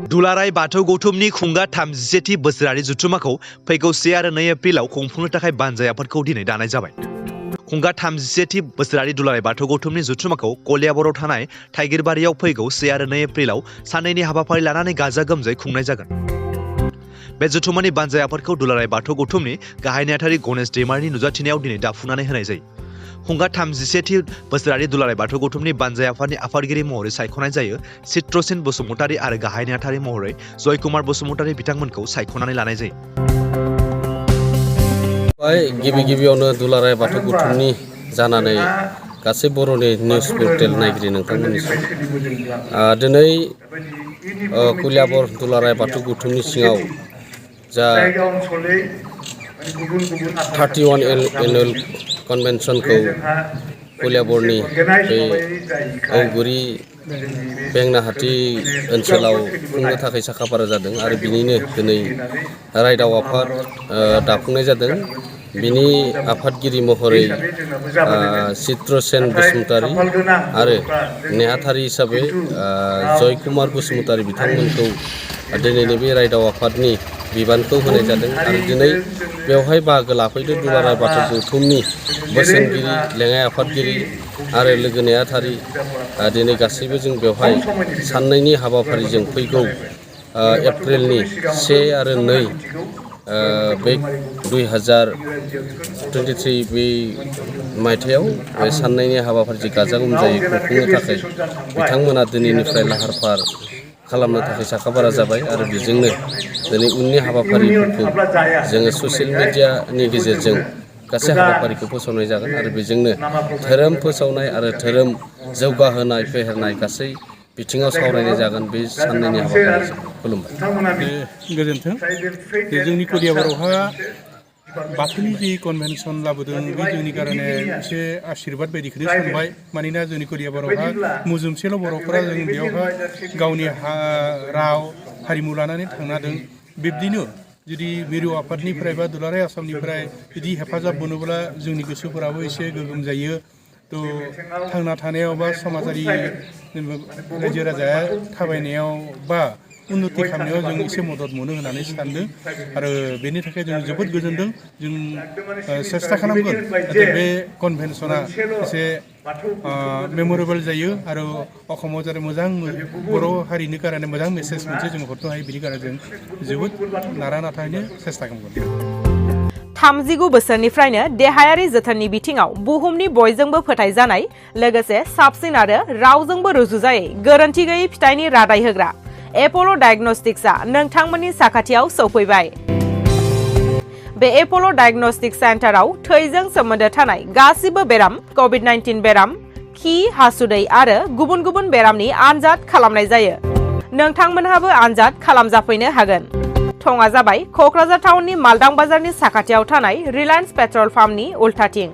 दुलाराय बाथौ गौथुमनि खुंगा 37थि बोसोरारि जथुम्माखौ फैगौ 1 आरो 2 एप्रिलाव खुंफुंनो थाखाय बानजाय आफादखौ दिनै दानाय जाबाय। खुंगा 37थि बोसोरारि दुलाराय बाथौ गौथुमनि जथुम्माखौ कलियाबराव थानाय थाइगिरबारियाव फैगौ 1 आरो 2 एप्रिलाव साननैनि हाबाफारि लानानै गाजा गोमजायै खुंनाय जागोन। बे जथुम्मानि बानजाय आफादखौ दुलाराय बाथौ गौथुमनि गाहाय नेहाथारि गणेश दैमारिनि नुजाथिनायाव दिनै दाफुंनानै होनाय जायो। खुंगा 37थि बोसोरारि दुलाराय बाथौ गौथुमनि बानजाय आफादनि आफादगिरि महरै सायख'नाय जायो चित्रसेन बसुमतारी आरो गाहाय नेहाथारि महरै जयकुमार बसुमतारी बिथांमोनखौ सायख'नानै लानाय जायो। गिबियावनो दुलाराय बाथौ गौथुमनि जानानै गासै बर'नि निउस पर्टेल नायगिरि नोंथांमोननिसिम दिनै कलियाबर दुलाराय बाथौ गौथुमनि सिङाव जा 31 एनुवेल कन्भेन्सनखौ कलियाबरनि बे औगुरि बेंनाहाटी ओनसोलाव खुंनो थाखाय साखाफारा जादों आरो बिनिनो दिनै रायदाव आफाद दाफुंनाय जादों। बिनि आफादगिरि महरै चित्रसेन बसुमतारी आरो नेहाथारि हिसाबै जयकुमार बसुमतारी बिथांमोनखौ दिनैनि बे रायदाव आफादनि बिबानखौ होनाय जादों आरो दिनै बेवहाय बाहागो लाफैदों दुलाराय बाथौ गौथुमनि बोसोनगिरि लेङाइ आफादगिरि आरो लोगो नेहाथारि दिनै गासैबो जों बेवहाय साननैनि हाबाफारिजों फैगौ एप्रिलनि 1 आरो 2 बे 2023 बे मायथाइयाव बे साननैनि हाबाफारि गाजा गोमजायै खुंफुंनो थाखाय बिथांमोना दिनैनिफ्राय लाहार फाहार खालामनो थाखाय साखाफारा जाबाय आरो बेजोंनो दिनै उननि हाबाफारिफोरखौ जोङो ससियेल मिडियानि गेजेरजों गासै हाबाफारिखौ फोसावनाय जागोन आरो बेजोंनो धोरोम फोसावनाय आरो धोरोम जौगाहोनाय फेहेरनाय गासै बिथिङाव सावरायनाय जागोन बे साननैनि हाबाफारिजों। खुलुमबाय। गोजोन्थों। जोंनि कलियाबरावहा बाथौनि जि कनभेनसन लाबोदों बे जोंनि कारणे एसे आशीर्बाद बायदिखौनो सानबाय। मानोना जोंनि कलियाबरावहा मुजुमसेल' बर'फोरा जों बेयावहा गावनि राव हारिमु लानानै थांनादों। बिब्दिनो जुदि मिरु आफादनिफ्राय बा दुलाराय आसामनिफ्राय जुदि हेफाजाब मोनोब्ला जोंनि गोसोफोराबो एसे गोगोम जायो। थांना थानायाव बा समाजारि रायजो राजाया थाबायनायाव बा उन्नति खालामनायाव जों एसे मदद मोनो होननानै सानदों आरो बेनि थाखाय जों जोबोद गोजोनदों। जों सेस्था खालामगोन जाहाथे बे कनभेनसना एसे मेमरेबल जायो आरो अखमाव जाहाथे मोजां बर' हारिनि कारणे मोजां मेसेज मोनसे जों हरनो हायो बिनि कारणे जों जोबोद नारा नाथायैनो सेस्था खालामगोन। 39 बोसोरनिफ्रायनो देहायारि जोथोननि बिथिङाव बुहुमनि बयजोंबो फोथायजानाय लोगोसे साबसिन आरो रावजोंबो रुजुजायै गोरोन्थि गैयै फिथाइनि रादाय होग्रा एप'ल' डायग्नोस्टिक्सआ नोंथांमोननि साखाथियाव सौफैबाय। बे एप'ल' डायग्नोस्टिक सेन्टाराव थैजों सोमोन्दो थानाय गासिबो बेराम कभिड-19 बेराम खि हासुदै आरो गुबुन गुबुन बेरामनि आनजाद खालामनाय जायो। नोंथांमोनहाबो आनजाद खालामजाफैनो हागोन। थङा जाबाय क'क्राझार टाउननि मालदां बाजारनि साखाथियाव थानाय रिलायन्स पेट्रल पाम्पनि उल्थाथिं।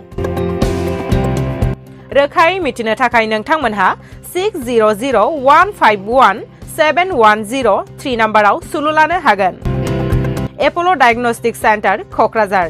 रोखायै मिथिनो थाखाय नोंथांमोनहा 6001517103 नाम्बाराव सुलु लानो हागोन। एप'ल' डायग्नोस्टिक सेन्टार क'क्राझार।